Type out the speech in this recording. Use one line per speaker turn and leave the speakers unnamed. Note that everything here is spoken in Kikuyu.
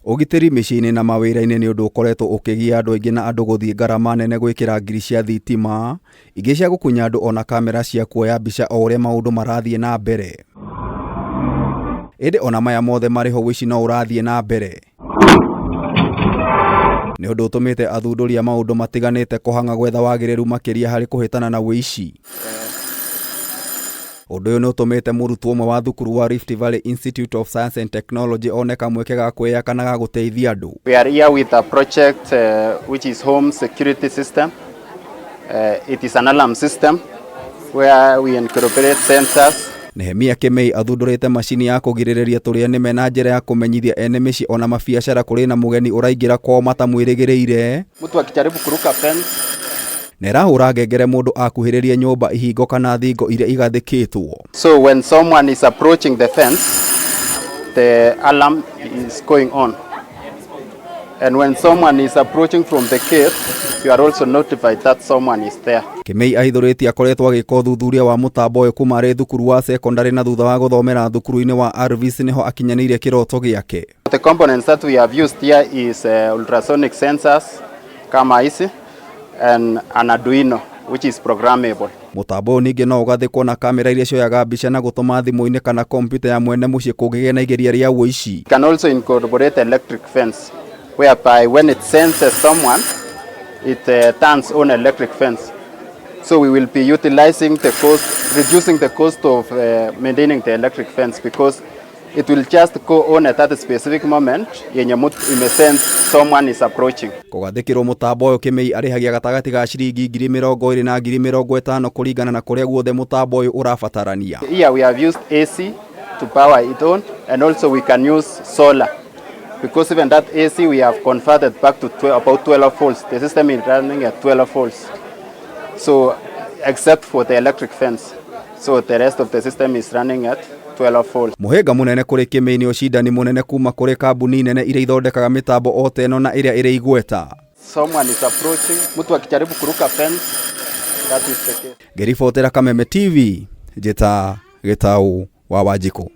Ũgitĩri mĩciĩ-inĩ na mawĩra-inĩ nĩ ũndũ ũkoretwo ũkĩgia andũ aingĩ na andũ gũthiĩ ngarama nene gwĩkĩra ngiri cia thitima, ingĩ cia gũkunya andũ ona kamera cia kuoya mbica o ũrĩa maũndũ marathiĩ na mbere. Ĩndĩ ona maya mothe marĩ ho ũici no ũrathiĩ na mbere. Nĩ ũndũ ũtũmĩte athundũri a maũndũ matiganĩte kũhang'a gwetha wagĩrĩru makĩria harĩ kũhĩtana na ũici. Ũndũ ũyũ nĩ ũtũmĩte mũrutwo ũmwe wa thukuru wa Rift Valley Institute of Science and Technology one kamweke ga kwĩyaka na ga gũteithia andũ.
We are here with a project which is home security system. It is an alarm system where we incorporate sensors.
Nehemia Kĩmei athundũrĩte macini ya kũgirĩrĩria tũrĩa nĩme na njĩra ya kũmenyithia ene mĩciĩ ona mabiacara kũrĩ na mũgeni ũraingĩra kwao matamwĩrĩgĩrĩire.
Mtu akijaribu kuruka fence
Na ĩrahũra ngengere mũndũ akuhĩrĩria nyũmba ihingo kana thingo iria igathĩkĩtwo.
So when someone is approaching the fence, the alarm is going on. And when someone is approaching from the gate, you are also notified that someone is there.
Kĩmei ahithũrĩtie akoretwo agĩka ũthuthuria wa mũtambo ũyũ kuma arĩ thukuru wa sekondarĩ na thutha wa gũthomera thukuru-inĩ wa Arvis nĩho akinyanĩirie kĩroto gĩake.
The components that we have used here is ultrasonic sensors kama hizi and an Arduino which is programmable.
Mũtambo ũyũ ningĩ no ũgathĩkwo na kamera iria cioyaga mbica na gũtũma thimũ-inĩ kana kompiuta ya mwene mũciĩ kũngĩgĩa na igeria rĩa ũici.
It can also incorporate electric fence whereby when it senses someone, it turns on electric fence. So we will be utilizing the cost, reducing the cost of maintaining the electric fence because it will just go on at that specific moment yenye mtu imesense someone is approaching.
Kũgathĩkĩrwo mũtambo ũyũ Kĩmei arĩhagia gatagatĩ ga ciringi 20,000 na 50,000 kũringana na kũrĩa guothe mũtambo ũyũ ũrabatarania.
Here we have used AC to power it on, and also we can use solar because even that AC we have converted back to about 12 volts. The system is running at 12 volts. So except for the electric fence. So the rest of the system is running at 12 volts.
Mũhĩnga mũnene kũrĩ Kĩmei nĩ ũcindani mũnene kuma kũrĩ kambuni nene iria ithondekaga mĩtambo o ta ĩno na ĩrĩa ĩrĩ igweta.
Someone is approaching, mtu akijaribu kuruka fence, that is the case.
Ngĩribotera Kameme TV, njĩta Gĩtaũ wa Wanjikũ.